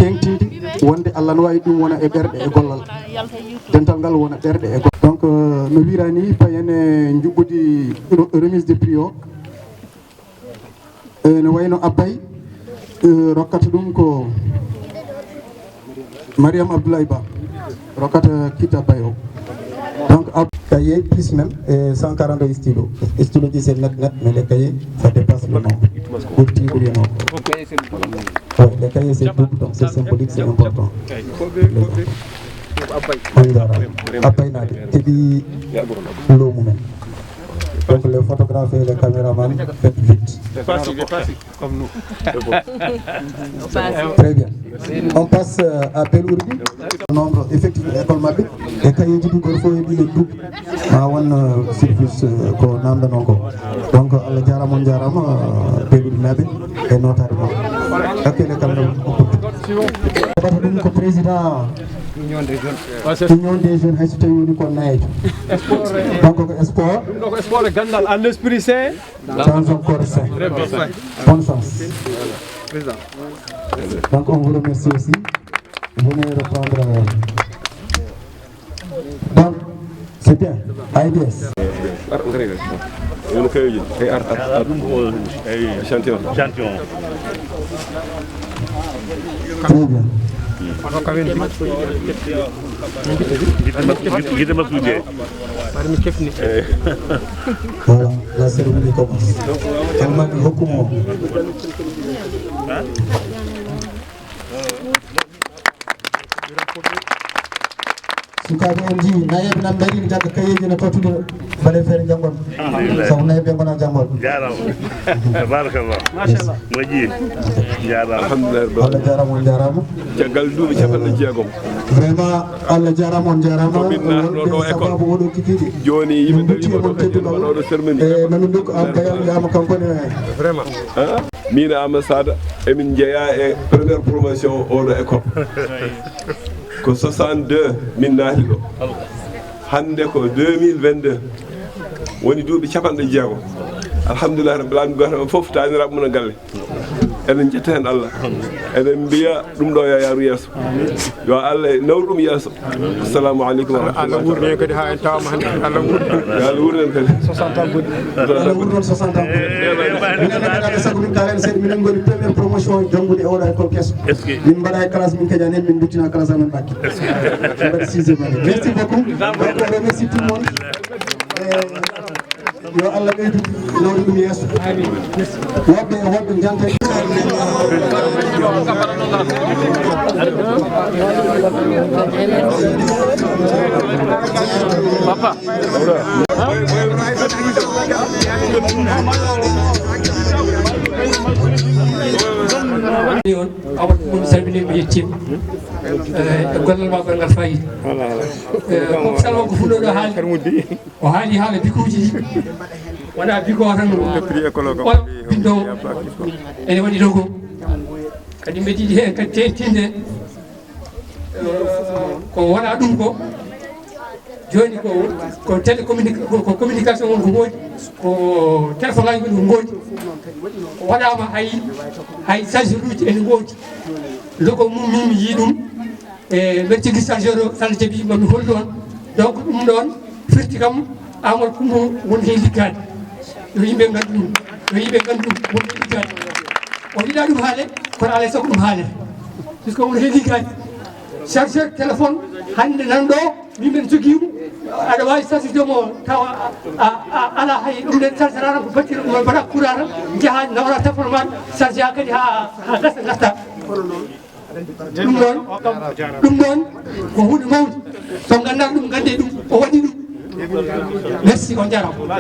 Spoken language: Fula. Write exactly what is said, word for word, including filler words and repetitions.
Teŋtinde wonde Allah no waawi ɗum wona e ɓerɗe e gollal. Dental ngal wona ɓerɗe e gollal. Donc, euh, no wiiraa ni, payen e njuɓɓudi re-, remise de prix o. E, no wayno Abbay, euh, rokkata ɗum ko Mariam Abdoulaye Ba, rokkata kit Abbay o. Donc, ab-, cahier plus même, et cent quarante stylo. Stylo ji c'est net, net, mais les cahiers, ça dépasse le nombre. Ɓurti, ɓuri e nombre. Ouais, les cahiers, c'est double, donc c'est symbolique, c'est important. On jaaraama. Abbay naade, keɓi lo mumen. Donc, les photographes et les caméramans, faites vite. Comme nous. Très bien. On passe, euh, à Bel Ourdi. Nombre effectif de l'école maɓɓe. E cahier ji ɗi goto fof heɓi le double. Ma won, euh, surplus, euh, ko namdano ko. Donc, Allah jaaraama, on jaaraama, euh, Bel Ourdi naaɓe e notaade mon. Accueil l'école, ɓata ɗum ko président Union des jeunes, hay so tawi woni ko nayejo. Donc, ko sport. Ɗum ɗo ko sport e ganndal, en esprit sain. Dans un corps sain. Bonne chance. Donc, on vous remercie aussi. Venez reprendre, euh, donc, c'est bien. A I D S. Ar, ar, ar. Yono kayoji. Ay, ar, ar, ar. Champion. Champion. Très bien. Gite mas-, gite, gite masuuje. Voilà, la cérémonie commence. Almaami hokku mo. Sukaaɓe, on njii, nayeeɓe nan mbaɗi jagga kayeeji no tottude, mbaɗe feere janngon. Alhamdulillah. Sabu nayeeɓe ngona janngooɓe. Jaaraama. Tabarakallah. Yes. Moƴƴi. Jaaraama. Alhamdulillah. Allah jaaraama, on jaaraama. Caggal duuɓi capanɗe jeegom. Vraiment, Allah jaaraama, on jaaraama. Ko min naatno ɗo école. Wonɓe sababu oɗo kikiiɗe. Jooni yimɓe min mbaɗi e mon teddungal. E nanu nduk am bayal yaama kanko ne. Vraiment. Min e Amadou Sada, emin njeyaa e première promotion oɗo école. Ko soixante-deux min naati ɗo. Hannde ko deux mille vingt-deux. Woni duuɓi capanɗe jeego. Alhamdulillah Rabbil Alamin, gooto e mon fof taaniraaɓe mum e galle. Eɗen njetta heen Allah. Eɗen mbiya ɗum ɗo yo yaaru yeeso. Yo Allah nawru ɗum yeeso. Assalamu aleykum wa rahmatullahi. Allah wuurni en kadi haa en tawaama hannde. Allah wuurni. Yo Allah wuurni en kadi. Soixante ans goɗɗi. Allah wuurni on soixante ans goɗɗi. Minen kadi, alaa sago min kaalen seeɗa, minen ngoni première promotion janngude e oɗo école keso. Min mbaɗa e classe min kadi, anen min nduttina classe amen ɓakki. Min mbaɗi sixième année. Merci beaucoup. Donc, on remercie tout le monde. Eh, yo Allah ɓeydu nawde ɗum yeeso. Woɓɓe e woɓɓe njante. Papa. On, Amadou Mum, salminiima, yettiima. Eh, e gollal maa ngal, ngal faayiida. Eh, Pop Salma ko fuɗɗo ɗo haali. O haali haala bikuuji ɗi. Wonaa biko o tan. On binndoowo. Ene waɗi ɗo ko. Kadi mbeɗa yiɗi heen kadi teeŋtinde. Ko wona ɗum ko, jooni ko, ko télécommunica-, ko, ko communication woni ko woodi, ko téléphone aji woni ko ngoodi. Ko waɗaama hay, hay chargeur uji ene ngoodi. Logo mum min mi yii ɗum, e mbeɗa jogii chargeur o, so Allah jaɓii, mami hollu on. Donc, ɗum ɗoon firti kam, Amadou Coumba woni heen liggaade. Yo yimɓe nganndu ɗum, yo yimɓe nganndu ɗum, woni heen liggaade. O yiɗaa ɗum haale, kono alaa e sago ɗum haalee. Puisque woni heen liggaade. Chargeur téléphone, hannde nan ɗo, min min jogii ɗum, aɗa waawi chargeude mo, tawa a, a, a alaa hay ɗum nden chargeur tan ko batterie ɗum mbaɗa courant tan, njaha nawra téléphone ma, chargea kadi haa, haa gasa ngarta. Ɗum ɗoon, ɗum ɗoon ko huunde mawnde. So nganndaa ɗum, nganndee ɗum, o waɗi ɗum. Merci, on njaaraama.